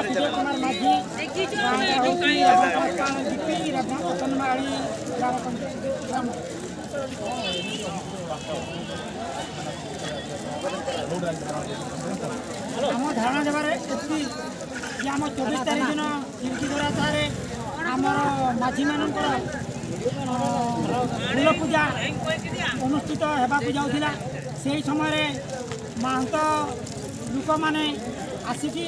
ବିଜୟ କୁମାର ମାଝୀ। ଗାଁଟା ହେଉଛି ଜିପି ରତନମାଳି ଗ୍ରାମ ପଞ୍ଚାୟତ ଗ୍ରାମ। ଆମ ଧାରଣା ଦେବାରେ ଏତିକି ଯେ ଆମ 24 ତାରିଖ ଦିନ ଚିଲ୍କିଦରାଠାରେ ଆମର ମାଝୀମାନଙ୍କର ଫୁଲ ପୂଜା ଅନୁଷ୍ଠିତ ହେବାକୁ ଯାଉଥିଲା। ସେହି ସମୟରେ ମାହାନ୍ତ ଲୋକମାନେ ଆସିକି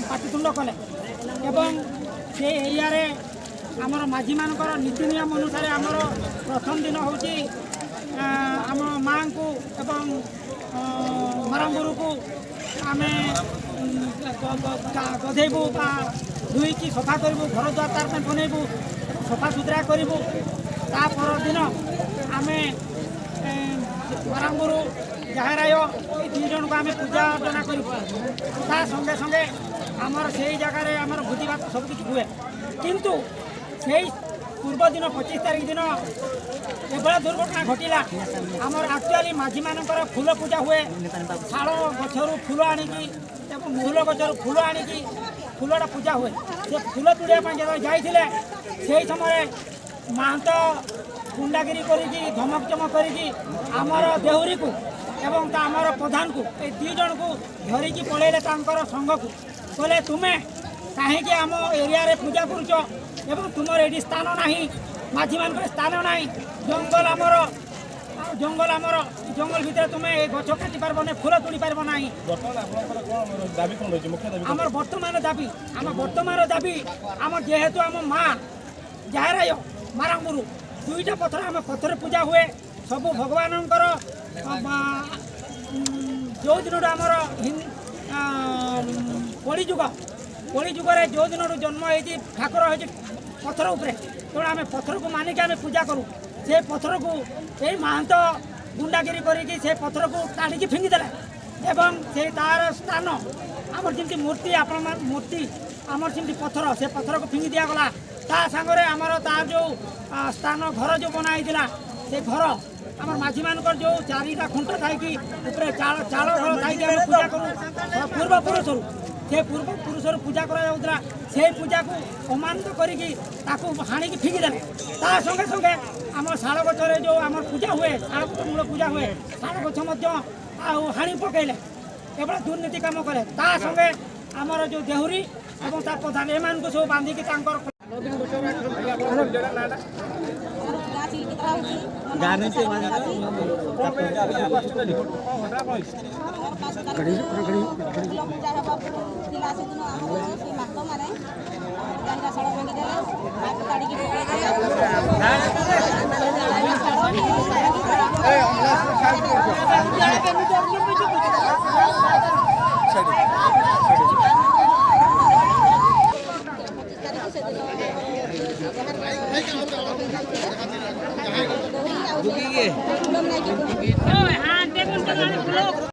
ପାଟିତୁଣ୍ଡ କଲେ ଏବଂ ସେ ଏରିଆରେ ଆମର ମାଝୀମାନଙ୍କର ନୀତି ନିୟମ ଅନୁସାରେ ଆମର ପ୍ରଥମ ଦିନ ହେଉଛି ଆମ ମାଆଙ୍କୁ ଏବଂ ମାରାଙ୍ଗୁରୁକୁ ଆମେ ଗଧେଇବୁ ବା ଧୋଇକି ସଫା କରିବୁ, ଘର ଦ୍ୱାର ତାର ପାଇଁ ବନେଇବୁ, ସଫା ସୁତୁରା କରିବୁ। ତା ପରଦିନ ଆମେ ମାରାଙ୍ଗୁରୁ, ଜାହେରାୟ ଏଇ ଦୁଇ ଜଣଙ୍କୁ ଆମେ ପୂଜା ଅର୍ଚ୍ଚନା କରିବୁ। ତା ସଙ୍ଗେ ସଙ୍ଗେ ଆମର ସେଇ ଜାଗାରେ ଆମର ଭୋଜି ଭାତ ସବୁକିଛି ହୁଏ। କିନ୍ତୁ ସେଇ ପୂର୍ବ ଦିନ 25 ତାରିଖ ଦିନ ଏଭଳିଆ ଦୁର୍ଘଟଣା ଘଟିଲା। ଆମର ଆକ୍ଚୁଆଲି ମାଝୀମାନଙ୍କର ଫୁଲ ପୂଜା ହୁଏ। ଶାଳ ଗଛରୁ ଫୁଲ ଆଣିକି ଏବଂ ମହୁଲ ଗଛରୁ ଫୁଲ ଆଣିକି ଫୁଲଟା ପୂଜା ହୁଏ। ସେ ଫୁଲ ତୋଳିବା ପାଇଁ ଯେତେବେଳେ ଯାଇଥିଲେ, ସେଇ ସମୟରେ ମାହାନ୍ତ ଗୁଣ୍ଡାଗିରି କରିକି, ଧମକ ଚମକ କରିକି ଆମର ଦେହୁରୀକୁ ଏବଂ ତା ଆମର ପ୍ରଧାନକୁ, ଏଇ ଦୁଇ ଜଣକୁ ଧରିକି ପଳେଇଲେ ତାଙ୍କର ସଂଘକୁ। କହିଲେ, ତୁମେ କାହିଁକି ଆମ ଏରିଆରେ ପୂଜା କରୁଛ ଏବଂ ତୁମର ଏଇଠି ସ୍ଥାନ ନାହିଁ, ମାଝୀମାନଙ୍କର ସ୍ଥାନ ନାହିଁ, ଜଙ୍ଗଲ ଆମର, ଆଉ ଜଙ୍ଗଲ ଆମର, ଜଙ୍ଗଲ ଭିତରେ ତୁମେ ଏ ଗଛ କାଟି ପାରିବ ନାହିଁ, ଫୁଲ ତୋଳି ପାରିବ ନାହିଁ। ବର୍ତ୍ତମାନ ଆପଣଙ୍କର କ'ଣ ଦାବି, କ'ଣ ରହିଛି ମୁଖ୍ୟ ଦାବି? ଆମର ବର୍ତ୍ତମାନ ଦାବି, ଆମ ବର୍ତ୍ତମାନର ଦାବି, ଆମ ଯେହେତୁ ଆମ ମା ଜାହେରାୟ, ମାରାଙ୍ଗୁରୁ ଦୁଇଟା ପଥର, ଆମ ପଥର ପୂଜା ହୁଏ ସବୁ ଭଗବାନଙ୍କର। ଯେଉଁ ଦିନଠୁ ଆମର କଳିଯୁଗ, କଳିଯୁଗରେ ଯେଉଁ ଦିନଠୁ ଜନ୍ମ ହେଇଛି ଠାକୁର, ହେଇଛି ପଥର ଉପରେ। ତେଣୁ ଆମେ ପଥରକୁ ମାନିକି ଆମେ ପୂଜା କରୁ। ସେ ପଥରକୁ ଏଇ ମହାନ୍ତ ଗୁଣ୍ଡାଗିରି କରିକି ସେ ପଥରକୁ କାଢ଼ିକି ଫିଙ୍ଗିଦେଲେ ଏବଂ ସେ ତାର ସ୍ଥାନ ଆମର ଯେମିତି ମୂର୍ତ୍ତି, ଆପଣ ମୂର୍ତ୍ତି ଆମର ସେମିତି ପଥର, ସେ ପଥରକୁ ଫିଙ୍ଗି ଦିଆଗଲା। ତା ସାଙ୍ଗରେ ଆମର ତାର ଯେଉଁ ସ୍ଥାନ ଘର ଯେଉଁ ବନା ହେଇଥିଲା, ସେ ଘର ଆମର ମାଝୀମାନଙ୍କର ଯେଉଁ ଚାରିଟା ଖୁଣ୍ଟ ଥାଇକି ଉପରେ ଚାଳ, ଚାଳ ଘର ଥାଇକି ଆମେ ପୂଜା କରୁ ପୂର୍ବପୁରୁଷରୁ। ସେ ପୂର୍ବପୁରୁଷରୁ ପୂଜା କରାଯାଉଥିଲା। ସେଇ ପୂଜାକୁ ଅମାନତ କରିକି ତାକୁ ହାଣିକି ଫିଙ୍ଗିଦେଲେ। ତା ସଙ୍ଗେ ସଙ୍ଗେ ଆମ ଶାଳ ଗଛରେ ଯେଉଁ ଆମର ପୂଜା ହୁଏ, ଶାଳ ଗଛ ମୂଳ ପୂଜା ହୁଏ, ଶାଳ ଗଛ ମଧ୍ୟ ଆଉ ହାଣି ପକେଇଲେ। ଏଭଳିଆ ଦୁର୍ନୀତି କାମ କଲେ। ତା ସଙ୍ଗେ ଆମର ଯେଉଁ ଦେହୁରୀ ଏବଂ ତା ପ୍ରଧାନ, ଏମାନଙ୍କୁ ସବୁ ବାନ୍ଧିକି ତାଙ୍କର ଗାଁ ଚିଲିକିତରା ହେଉଛି। କ'ଣ ପାଇଁ ଆଜି ଆଜି ଆସିଛନ୍ତି? କ'ଣ ଘଟଣା କ'ଣ ହେଇଛି? ଆମର 5 ତାରିଖ ଫୁଲ ପୂଜା ହେବାକୁ ଥିଲା। ସେଦିନ ଆମର ସେଇ ମାତମାନେ ଚାରିଟା ଶାଳ ଭାଙ୍ଗିଦେଲେ, ମାକୁ ତାଡ଼ିକି ପକେଇଦେଲେ। ଶାଳ 25 ତାରିଖ ସେଦିନ ଆମର ଆଉ ସେ ଫୁଲ ନେଇକି